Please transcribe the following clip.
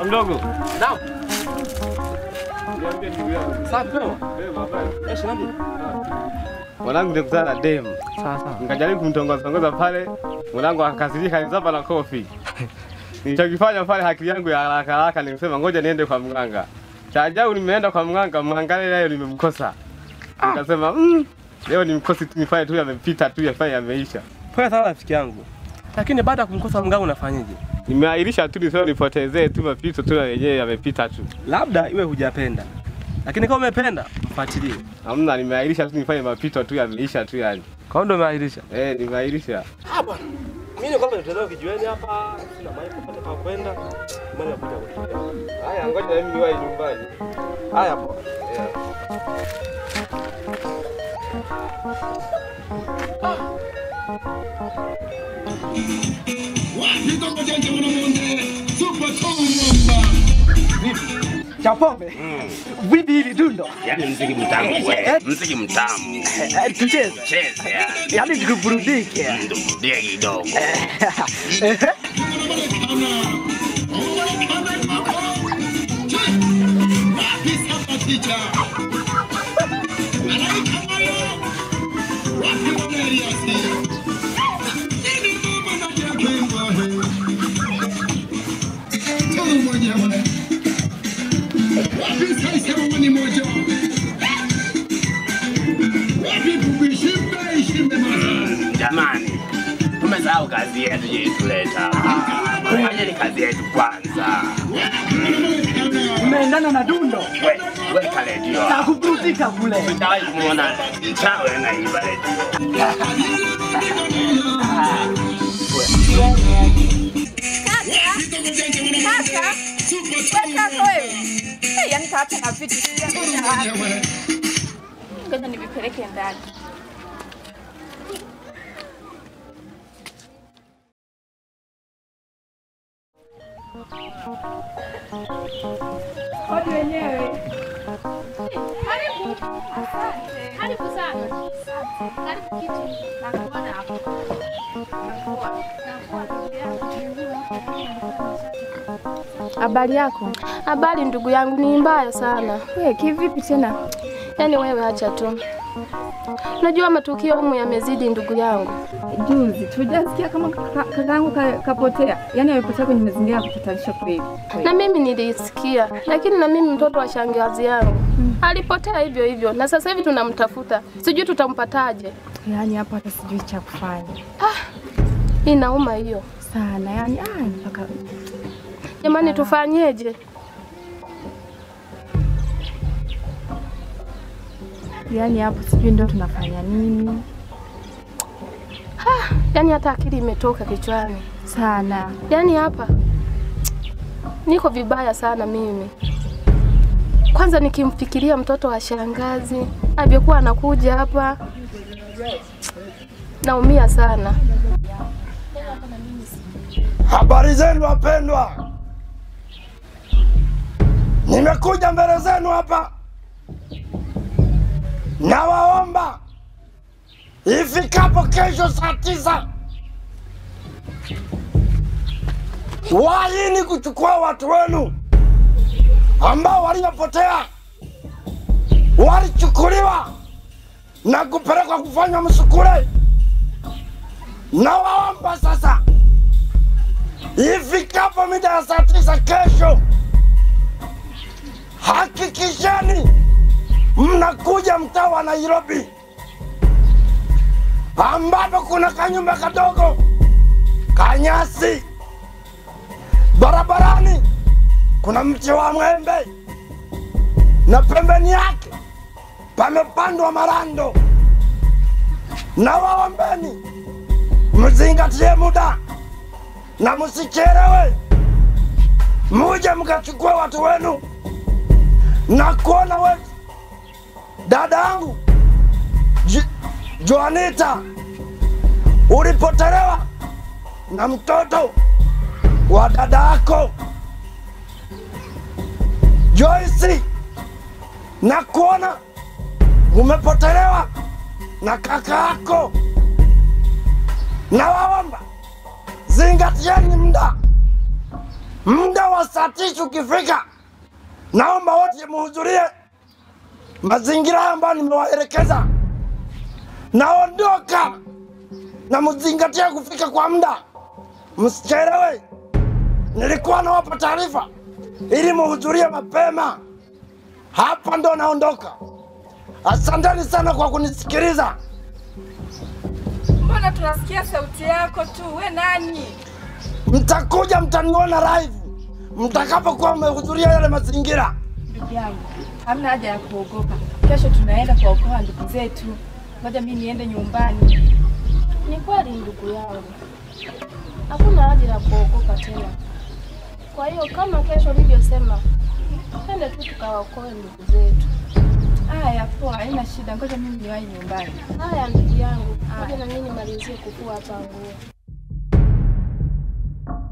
Mdogo. Naam. Niambie ndugu yangu. Safi kwema? Kwema habari. Esh nani? Mwanangu nilikutana na dem. Sawa sawa. Nikajaribu kumtongoza tongoza pale, mwanangu akakasirika alizapa na kofi. Nilichokifanya pale akili yangu ya haraka haraka nilisema ngoja niende kwa mganga. Cha ajabu nimeenda kwa mganga, mganga leo nimemkosa. Nikasema leo nimkosi tu nifanye tu yamepita tu yafanye yameisha. Pole sana rafiki yangu. Lakini baada ya kumkosa mganga unafanyaje? Nimeahirisha tu nisio nipotezee tu mapito tu na yenyewe yamepita tu. Labda iwe hujapenda. Lakini kama umependa, mfuatilie. Hamna, nimeahirisha tu nifanye mapito tu yameisha tu yani. Kwa ndio umeahirisha? Eh, nimeahirisha. Ah bwana. Mimi ni kwamba nitolewa kijiweni hapa, sina maji popote pa kwenda. Mbona nakuja kutulia. Haya, ngoja mimi niwahi nyumbani. Haya poa. Yeah. Cha pombe. Vipi hili dundo? Yaani mziki mtamu wewe. Mziki mtamu. Tucheze. Cheze. Yaani tuburudike. Ndio kidogo. Jamani, tumesahau kazi yetu iliyotuleta. Fanyeni kazi yetu kwanza. Umeendana na dundo. Weka redio. Na kuburudika kule. Sitawahi kumuona mchawi anaiba redio. Kaka, kaka wewe. Yaani kaacha na vitu. Ngoja nivipeleke ndani. Hodi wenyewe. Karibu. Asante. Karibu sana. Karibu kitu. Nakuona hapo. Habari yako? Habari ndugu yangu ni mbaya sana. Wewe kivipi tena? Yaani wewe acha tu. Unajua matukio humu yamezidi ndugu yangu. Juzi tujasikia kama kakaangu kapotea. Yaani amepotea kwenye mazingira ya kutatanisha kweli. Na mimi nilisikia, lakini na mimi mtoto wa shangazi yangu alipotea hivyo hivyo na sasa hivi tunamtafuta. Sijui tutampataje. Yaani hapa hata sijui cha kufanya. Ah. Inauma hiyo sana. Yaani mpaka jamani tufanyeje? Yaani hapo sijui ndio tunafanya nini. Yaani hata akili imetoka kichwani sana. Yaani hapa niko vibaya sana mimi. Kwanza nikimfikiria mtoto wa shangazi alivyokuwa anakuja hapa naumia sana. Habari zenu wapendwa. Nimekuja mbele zenu hapa. Nawaomba ifikapo kesho saa 9 waini kuchukua watu wenu ambao waliopotea, walichukuliwa na kupelekwa kufanywa msukule. Nawaomba sasa ifikapo mida ya saa 9 kesho, hakikisheni mnakuja mtaa wa Nairobi ambapo kuna kanyumba kadogo kanyasi, barabarani kuna mti wa mwembe na pembeni yake pamepandwa marando. Na waombeni mzingatie muda na msichelewe, muje mkachukue watu wenu. Na kuona wewe dada yangu Joanita ulipotelewa na mtoto wa dada yako Joyce, na kuona umepotelewa na kaka yako. Nawaomba zingatieni muda. Muda wa saa 9 ukifika, naomba wote muhudhurie mazingira ambayo nimewaelekeza. Naondoka na mzingatie kufika kwa muda, msichelewe. Nilikuwa nawapa taarifa ili muhudhurie mapema. Hapa ndo naondoka. Asanteni sana kwa kunisikiliza. Mbona tunasikia sauti yako tu? We nani? Mtakuja mtaniona live mtakapokuwa mmehudhuria yale mazingira. Ndugu yangu, hamna haja ya kuogopa. Kesho tunaenda kuokoa ndugu zetu. Ngoja mimi niende nyumbani. Ni kweli ndugu yangu, hakuna haja ya kuogopa tena. Kwa hiyo kama kesho ulivyosema, twende tu tukawaokoe ndugu zetu. Haya poa, haina shida. Ngoja mimi niwahi nyumbani. Haya ndugu yangu, ngoja na mimi nimalizie kufua hapa nguo.